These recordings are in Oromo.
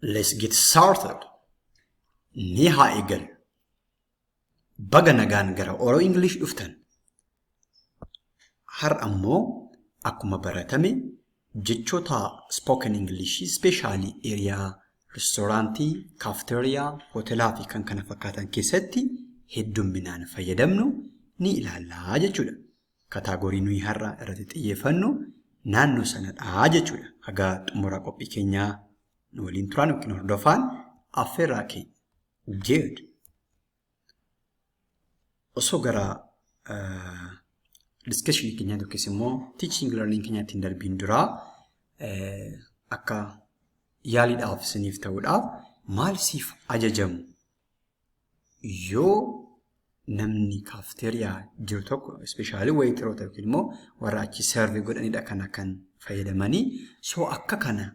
Let's get started. Ni haa eegallu. Baga nagaan gara Oro English dhuftan. Har'a ammoo akkuma baratame jechoota spoken English especially area restooraantii, kaafteeriyaa, hoteelaa fi kan kana fakkaatan keessatti heddumminaan fayyadamnu ni ilaallaa jechuudha. Category nuyi har'a irratti xiyyeeffannu naannoo sanadhaa jechuudha. Haga xumura qophii keenyaa nu waliin turan yookiin hordofaan affeerraa keenya. Good. Osoo gara discussion keenyaa yookiis immoo teaching learning keenyaatti hin darbiin duraa, akka yaaliidhaaf isiniif ta'uudhaaf, maal siif ajajamu yoo namni kaafteeriyaa jiru tokko, especially waiteroota yookiin immoo warra achi serve godhanidha kana kan fayyadamanii, so akka kana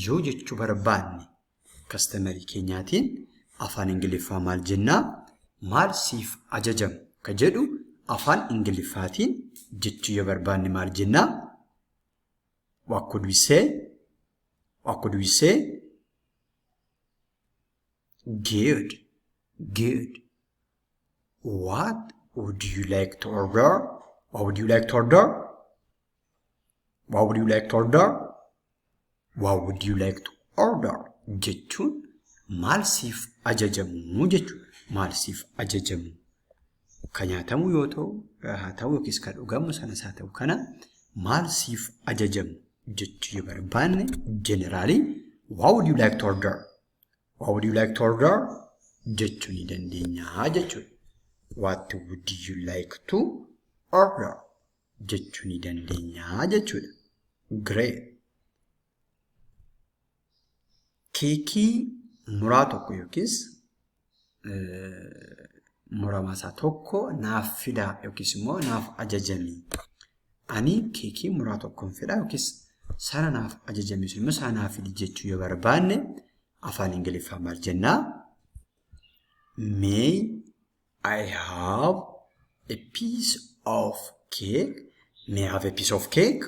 yoo jechuu barbaanne customerii keenyaatiin afaan Ingiliffaa maal jennaa? Maal siif ajajamu ka jedhu afaan Ingiliffaatiin jechuu yoo barbaanne maal jennaa? What could we say? What could we say? Good. Good. What would you like to order? What would you like to order? What would you like to order? What would you like to order? Jechuun maal siif ajajamu jechuudha. Maal siif ajajamu? Ka nyaatamu yoo ta'u, haa ta'u, yookiis ka dhugamu sanas haa ta'u, kana maal siif ajajamu jechuu yoo barbaanne, generally "What would you like to order? What would you like to order?" jechuu ni dandeenya jechuudha. "What would you like to order?" jechuu ni dandeenya jechuudha. Great. Keekii muraa tokko yookiis muramaa isaa tokko naaf fidaa yookiis immoo naaf ajajami. Ani keekii muraa tokkoon fedhaa yookiis sana naaf ajajami, sun immoo sana naaf fidi jechuu yoo barbaanne afaan Ingiliffaa maal jennaa? May I have a piece of cake? May I have a piece of cake?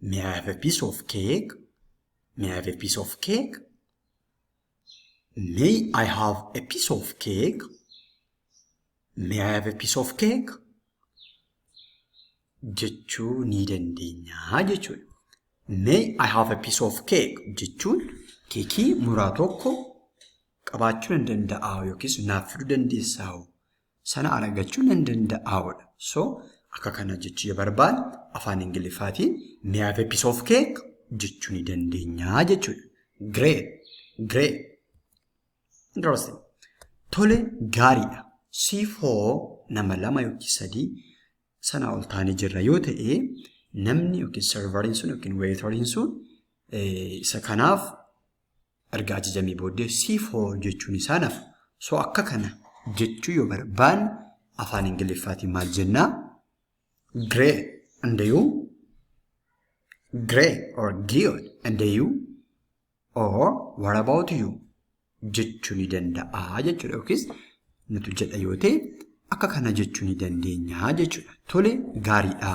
May I have a piece of cake? May I have a piece of cake? May I have a piece of cake? May I have a piece of cake? Jechuu ni dandeenya jechuudha. "May I have a piece of cake?" jechuun keekii muraa tokko qabaachuu nan danda'a yookiis naaf fiduu dandeessaa, sana argachuu nan danda'aadha. So akka kana jechuu yoo barbaanne afaan Ingiliffaatiin "May I have a piece of cake?" jechuu ni dandeenya jechuudha. Great, great. Interesting. Tole, gaariidha. Siif hoo? Nama lama yookiin sadii sanaa ol taanee jirra yoo ta'e, namni yookiin serveriin sun yookiin waiteriin sun isa kanaaf erga ajajamee booddee siif hoo jechuun isaa nafa. So akka kana jechuu yoo barbaanne afaan Ingiliffaatiin maal jennaa? Great, and you? Great or good, and you? Or what about you? Jechuu ni danda'a jechuudha. Yookiis nutu jedha yoo ta'e akka kana jechuu ni dandeenya jechuudha. Tole, gaariidha.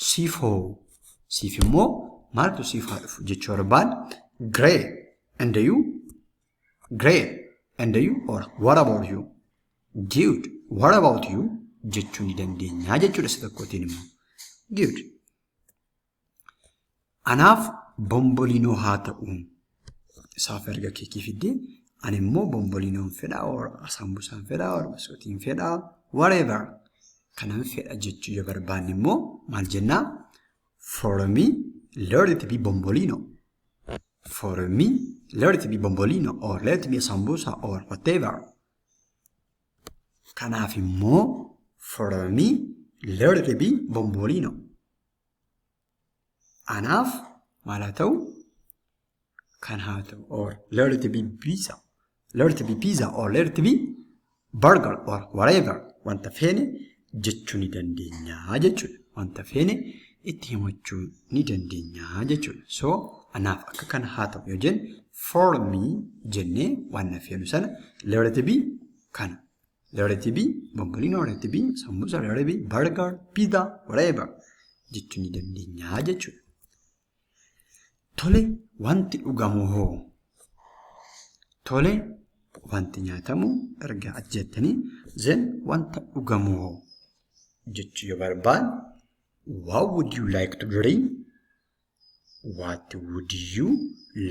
Siif hoo? Siif immoo maaltu siif haa dhufu jechuu barbaanne, great, and you? Great, and you? Or what about you? Good, what about you? Jechuu ni dandeenya jechuudha isa tokkotiin immoo. Good. Anaaf bomboliinoo haa ta'u. Isaaf erga keekii fiddee, ani immoo bomboliinoon fedhaa or saambusaan fedhaa or biskootiin fedhaa, whatever kanan fedha jechuu yoo barbaanne immoo maal jennaa? For me, let it be bombolino. For me, let it be bombolino or let it be sambusa or whatever. Kanaaf immoo for me, let it be bombolino. Anaaf maal haa ta'u? Kan haa ta'u, or let it be pizza. Let it be pizza or let it be burger or whatever, wanta feene jechuu ni dandeenya jechuudha. Wanta feene itti himachuu ni dandeenya jechuudha. So anaaf akka kana haa ta'u yoo jenne, "for me" jennee waan feenu sana, let it be kana. Let it be bombolino, let it be sambusa, let it be burger, pizza, whatever jechuu ni dandeenya jechuudha. Tole, wanti dhugamu hoo? Tole, wanti nyaatamu erga ajajattanii, then wanta dhugamu hoo jechuu yoo barbaanne, what would you like to drink? What would you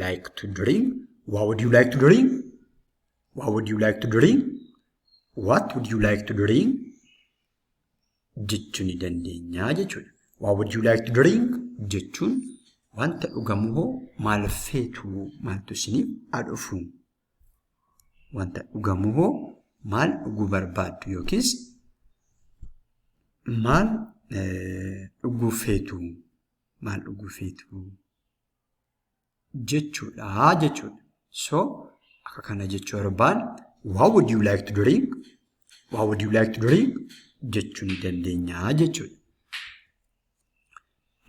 like to drink? What would you like to drink? What would you like to drink? What would you like to drink? Jechuu ni dandeenya jechuudha. What would you like to drink jechuun wanta dhugamu hoo maal feetu, maaltu isiniif haa dhufu? Wanta dhugamu hoo maal dhuguu barbaaddu yookiis maal dhuguu feetu? Maal dhuguu feetu jechuudha jechuudha. So akka kana jechuu barbaanne, what would you like to drink? What would you like to drink? Jechuu ni dandeenya jechuudha.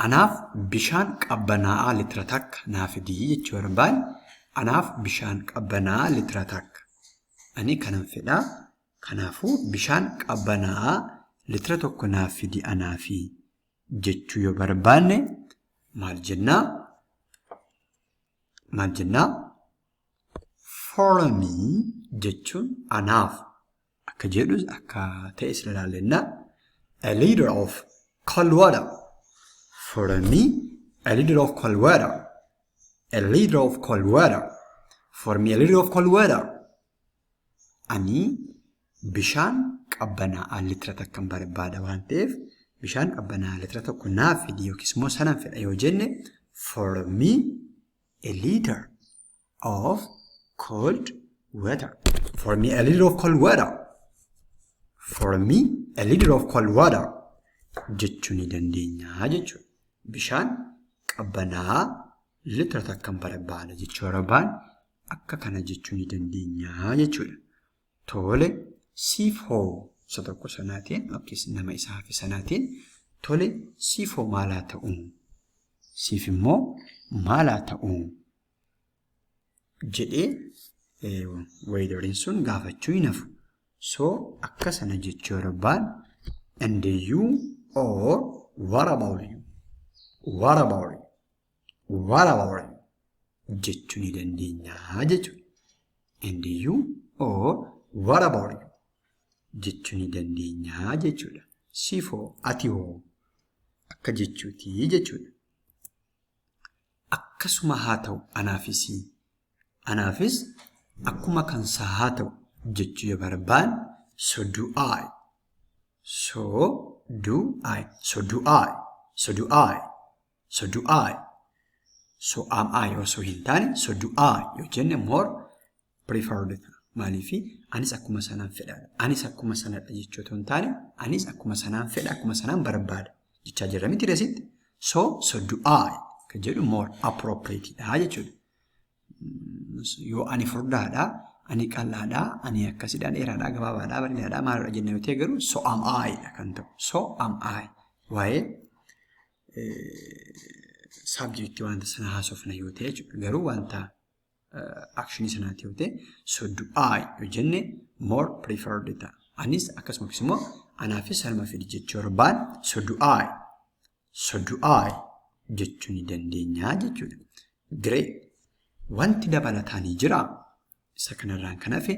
Anaaf bishaan qabbanaa'aa litira 1 naa fidii jechuu barbaanne, anaaf bishaan qabbanaa'aa litira 1. Ani kanan fedhaa. Kanaafuu bishaan qabbanaa'aa litira 1 naaf fidi anaafi jechuu yoo barbaanne maal jennaa? Maal jennaa? For me jechuun anaaf akka jedhus akka ta'e sila ilaallennaa. A liter of cold water. For me, a liter of cold water. A liter of cold water. For me, a liter of cold water. Ani bishaan qabbanaa'aa litira 1n barbaada waan ta'eef, bishaan qabbanaa'aa litira 1 naaf fidi yookiis immoo sanan fedha yoo jenne, for me a liter of cold water. For me a liter of cold water. For me a liter of cold water jechuu ni dandeenya jechuudha. Bishaan qabbanaa'aa litira 1n barbaada jechuu barbaanne, akka kana jechuu ni dandeenya jechuudha. Tole, siif hoo isa tokko sanaatiin yookiis nama isa hafe sanaatiin, tole, siif hoo maal haa ta'u? Siif immoo maal haa ta'u? Jedhee wayiteriin sun gaafachuu hin hafu. So akka sana jechuu barbaanne, and you or what about you? What about you? What about you? Jechuu ni dandeenya jechuudha. And you or what about you? Jechuu ni dandeenya jechuudha. Siif hoo, ati hoo akka jechuuti jechuudha. Akkasuma haa ta'u anaafis, anaafis akkuma kansaa haa ta'u jechuu yoo barbaanne, so do I. So do I. So do I. So do I. So do I. So am I osoo hin taane, so do I yoo jenne more preferred ta'a. Maaliifi anis akkuma sanaan fedhaadha. Anis akkuma sanadha jechuu otoo hin taane, anis akkuma sanaan fedha, akkuma sanaan barbaada jechaa jirra miti reesitti. So do I kan jedhu more appropriate dha jechuudha. Yoo ani furdaadha, ani qal'aadha, ani akkasidha, dheeraadha, gabaabaadha, bareedaadha, maalidha jennee yoo ta'e garuu so am I dha kan ta'u. So am I. Waa'ee subjectii wanta sana haasofna yoo ta'e jechuudha. Garuu wanta actionii sanaati yoo ta'e, so do I yoo jenne more preferred ta'a. Anis akkasumas immoo anaafis sanuma fidi jechuu barbaan, so do I. So do I jechuu ni dandeenya jechuudha. Great. Wanti dabalataa ni jiraa? Isa kanarraan kan hafe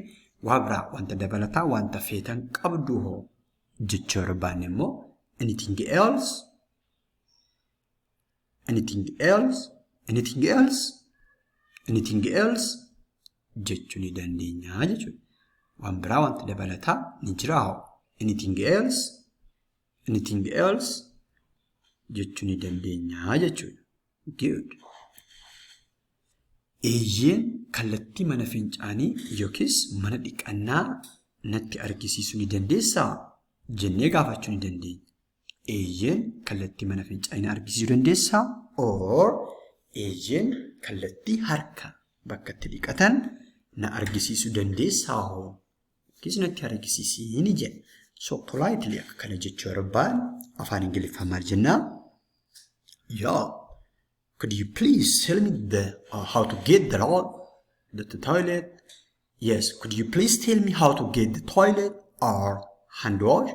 waa biraa wanta dabalataa wanta feetan qabdu hoo jechuu barbaanne immoo, anything else? Anything else? Anything else? Anything else? Jechuu ni dandeenya jechuudha. Waan biraa wanta dabalataa ni jiraa hoo? Anything else? Anything else? Jechuu ni dandeenya jechuudha. Good. Eeyyeen, kallattii mana fincaanii yookiis mana dhiqannaa natti argisiisuu ni dandeessaa? Jennee gaafachuu ni dandeenya. Eeyyeen, kallattii mana fincaanii na argisiisuu dandeessaa? Or eeyyeen, kallattii harka bakka itti dhiqatan na argisiisuu dandeessaa hoo? Yookiis natti argisiisii ni jenna. So politely akka kana jechuu barbaanne afaan Ingiliffaa maal jennaa? Yeah. Could you please tell me the how to get the road, the toilet? Yes. Could you please tell me how to get the toilet or hand wash?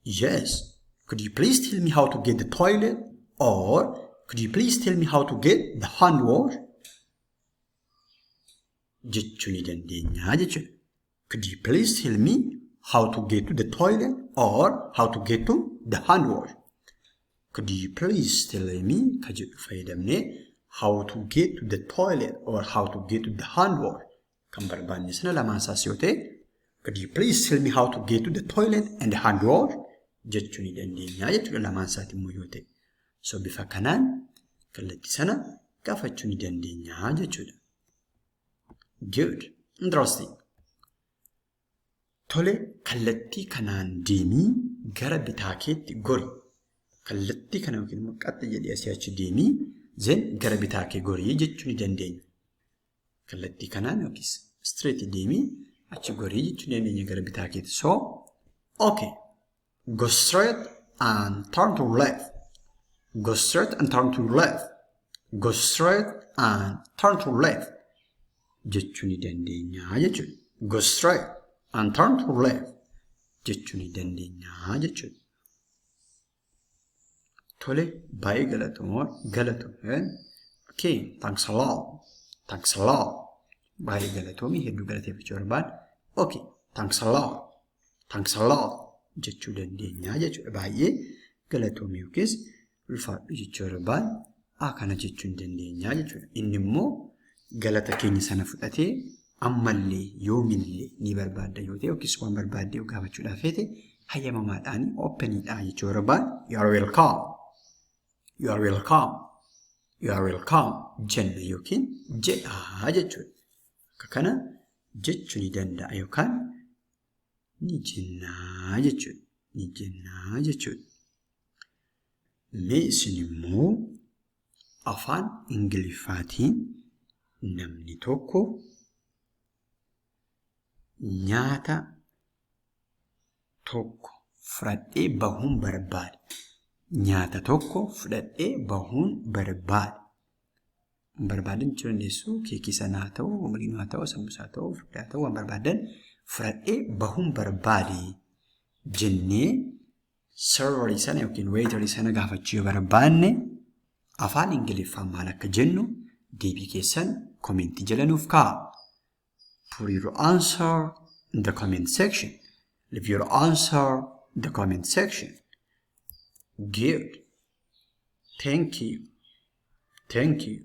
Yes. Could you please tell me how to get the toilet or could you please tell me how to get the hand wash? Jechuu ni dandeenya jechuudha. Could you please tell me how to get to the toilet or how to get to the hand wash? "Could you please tell me" ka jedhu fayyadamnee how to get to the toilet or how to get to the hand wash kan barbaanne sana lamaan isaas yoo ta'e, "Could you please tell me how to get to the toilet and the hand wash?" jechuu ni dandeenya jechuudha lamaan isaati immoo yoo ta'e. So bifa kanaan kallattii sana gaafachuu ni dandeenya jechuudha. Good. Interesting. Tole, kallattii kanaan deemii gara bitaa keetti gori. Kallattii kana yookiin immoo qaxxi jedhee asii achi deemii, then gara bitaa kee gorii jechuu ni dandeenya. Kallattii kanaan yookiis straight deemii achi gorii jechuu ni dandeenya gara bitaa keetti. So, okay. Go straight and turn to left. Go straight and turn to left. Go straight and turn to left jechuu ni dandeenya jechuudha. Go straight and turn to left jechuu ni dandeenya jechuudha. Tole, baay'ee galatooma, galatoome. Okay, thanks a lot. Thanks a lot. Baay'ee galatoomii, hedduu galateeffachuu barbaada. Okay, thanks a lot. Thanks a lot jechuu dandeenya jechuudha. Baay'ee galatoomii yookiis ulfaadhu jechuu barbaada. Kana jechuu ni dandeenya jechuudha. Inni immoo galata keenya sana fudhatee ammallee yoomillee ni barbaadda yoo ta'e yookiis waan barbaadde gaafachuudhaaf feete hayyamamaadhaan openiidha jechuu barbaada. You are welcome. You are welcome. You are welcome jenna yookiin jedhaa jechuudha. Akka kana jechuu ni danda'a yookaan ni jennaa jechuudha. Ni jennaa jechuudha. Mee isin immoo afaan Ingiliffaatiin namni tokko "Nyaata tokko fudhadhee bahuun barbaada. Nyaata tokko fudhadhee bahuun barbaada." Barbaadan jechuu dandeessu. Keekii sana haa ta'u, oomishni haa ta'u, sambusaa haa ta'u, furdaa haa ta'u, waan barbaadan "fudhadhee bahuun barbaade" jennee serverii sana yookiin waiterii sana gaafachuu yoo barbaanne afaan Ingiliffaan maal akka jennu deebii keessan commentii jala nuuf kaa'aa. Put your answer in the comment section. Leave your answer in the comment section. Good. Thank you. Thank you.